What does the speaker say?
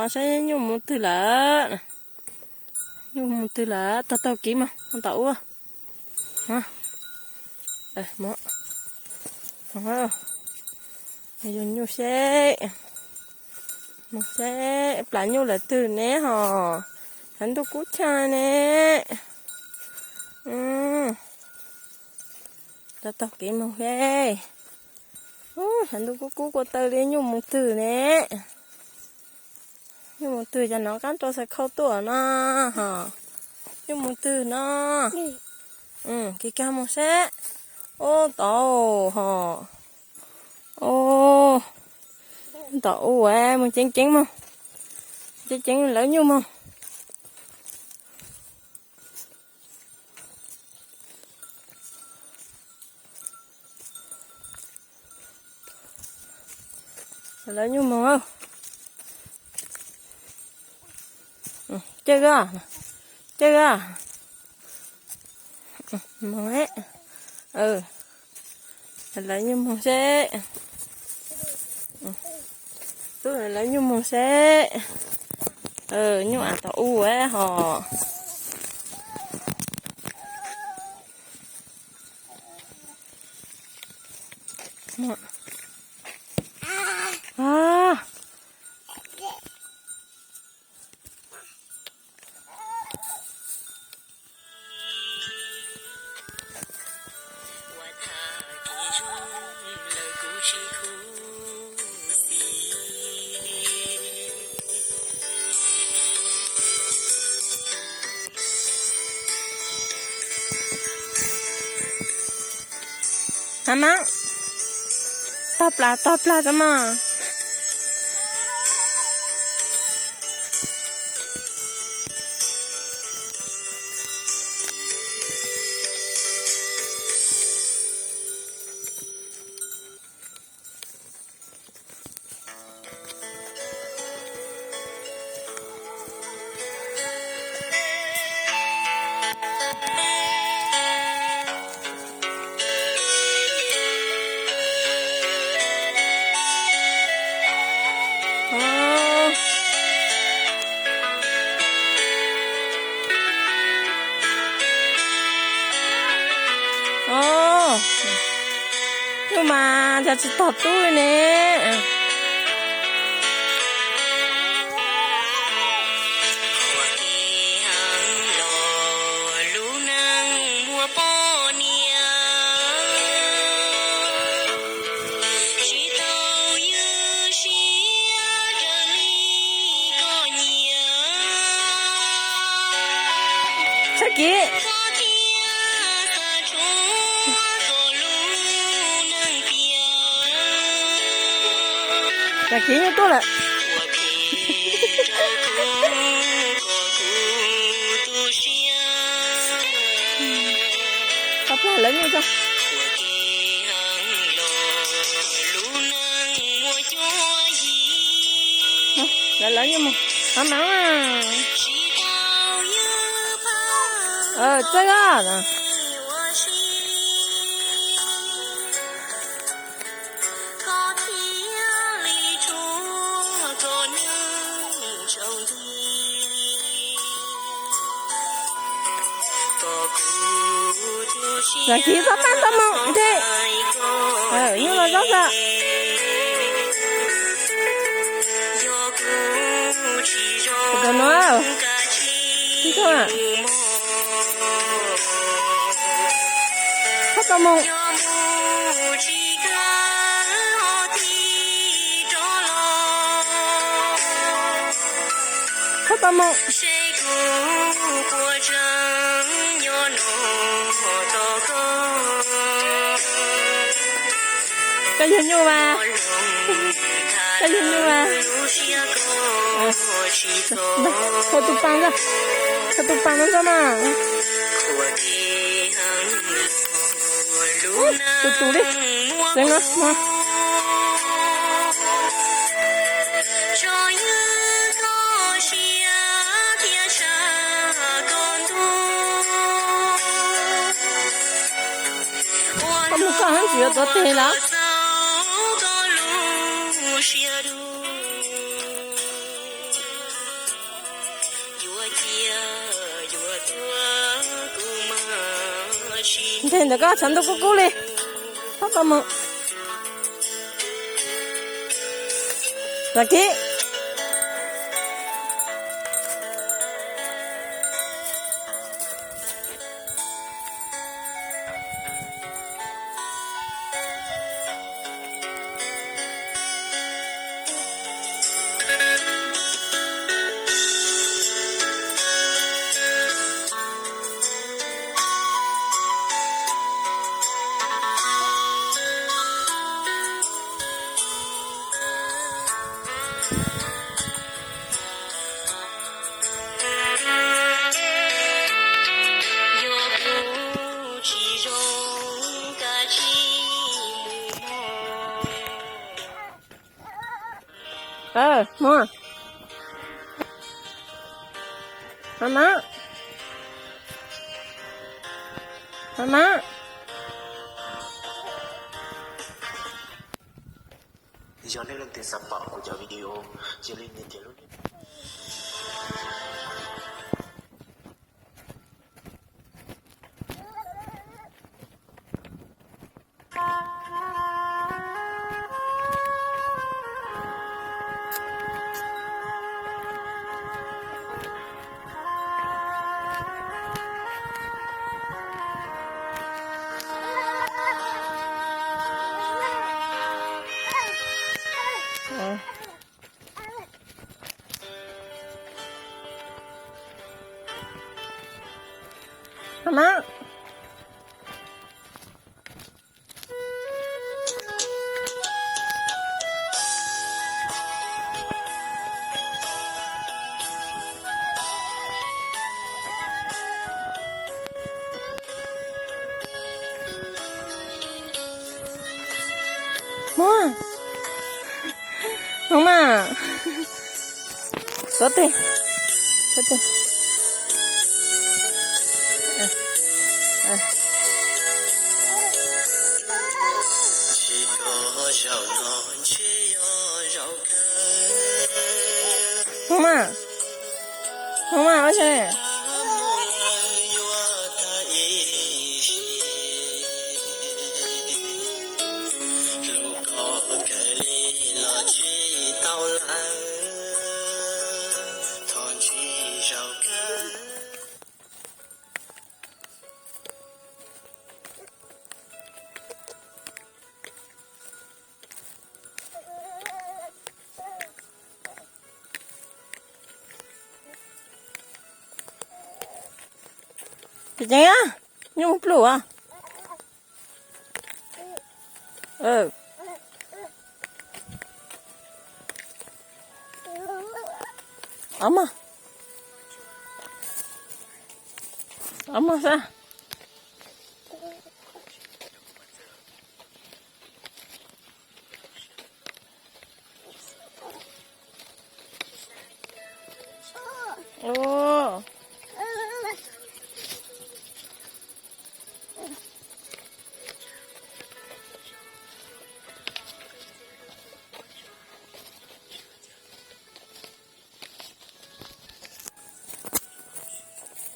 Saib nyuj mus twg lawm. Nyuj mus twg lawm, taug taug kev mus tom ub. Yug nyuj seb, mus seb plam nyuj lawm twg ne hos. Sav ntuj kub tshaj ne. Taug taug kev mus seb. Sav ntuj kub kub kua taw li, nyuj mus twg ne. Nyuj mus twg, cov no qab rau xav khau tuaj no hos. Nyuj mus twg no. Kis kag mus seb. Ub, tod hos. Ub, tom ub, mus ceev ceev mus. Ceev ceev lawv nyuj mus. Lawv nyuj mus. Caij, caij, mus. Lawv nyuj mus seb. Tub, lawv nyuj mus seb. Nyuj av tom ub hos. Hab mas, tog plas tog plas tso mas. Nyuj mas cas tsis tog tub li ne. Txhais kiv. Txhais kiv nyuj tuaj lawm. Tau plag lawv nyuj tso. Lawv, lawv nyuj mus. Av mas. Txawj os. Txhais kiv txhob pab tau mus nthe. Nyuj los zaub xwb. Tus no, txhob tau mus. Txhob tau mus. Koj yug nyuj mas. Koj yug nyuj mas. Khaws tus pas, khaws tus pas no tso mas. Tus tus li. Xeev no. Koj mus koj, tsis yuav tuav tes lawm. Nteg ntawm koj tshav ntuj kub kub li. Pab koj mus. Los kib. Mus. Maj maj. Maj maj. Yog nej leej twg xav pom kuv cov video, cia li nias kiag lub Maj maj. Mus. Mus mas. Xov tes. Xov tes. Mus mas. Mus mas, ua tsaug. Tseem ceev, nyuj pluj as. Ob mog, ob mog xwb.